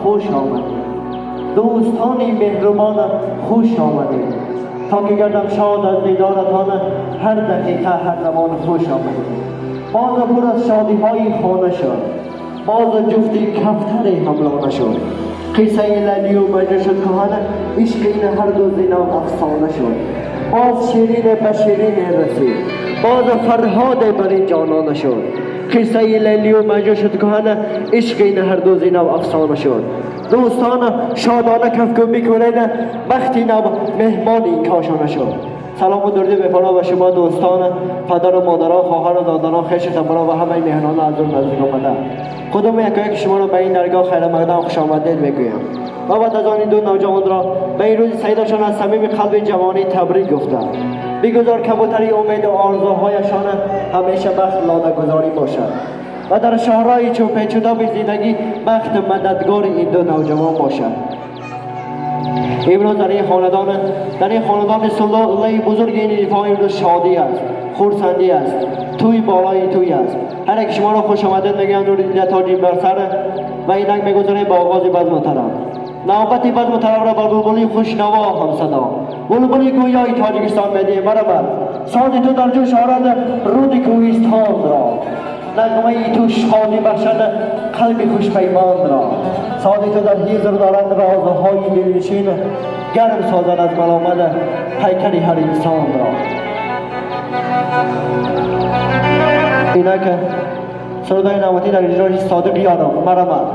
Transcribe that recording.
خوش آمدید. دوستانی مهربان خوش آمدید. تا که گردم شاد از دیدارتان هر دقیقه هر زمان خوش آمدید. باز پر از شادی های خانه شد، باز جفتی کفتر حملانه شد. قصه لیلی و مجنون شد کهنه، عشق این هر دو زینا افسانه شد. باز شیرین به شیرین رسید، باز فرهاد بر این جانانه شد. قصه لیلی و مجنون شد کهنه، عشق این هر دو زینا افسانه شد. دوستان شادانه کفکوبی کنید، وقتی نو مهمان این کاشانه شد. سلام و درود به پناه به شما دوستان، پدر و مادرها، خواهر و دادرها، خویش تبارا و همه مهمانان از دور نزدیک آمده. خودم یک یک شما را به این درگاه خیر مقدم خوش آمدید میگویم. و بعد از آن این دو نوجوان را به این روز سعیدشان از صمیم قلب جوانی تبریک گفتم. بگذار کبوتری امید و آرزوهایشان همیشه بخت لاله گذاری باشد و در شاهرای چون پیچ و زندگی بخت مددگار این دو نوجوان باشد. امروز در این خاندان سلاله بزرگ این رفاه امروز شادی است، خرسندی است، توی بالای توی است. هر یک شما را خوش آمدید میگم. نور دیده تاجی بر سر و اینک میگذاریم با آغاز بزم طرب. نوبت بزم طرب را بر بلبلی خوشنوا هم صدا بلبلی گویای تاجیکستان میدیم. برابر ساز تو در جوش آرد رود کوهستان را، نغمه تو شادی بخشد قلب خوشپیمان را. ساز تو در حفظ دارند رازهای دلنشین، گرم سازد از ملامت پیکر هر انسان را. اینک سرودای نوبتی در اجرای صادق یارم مرمت.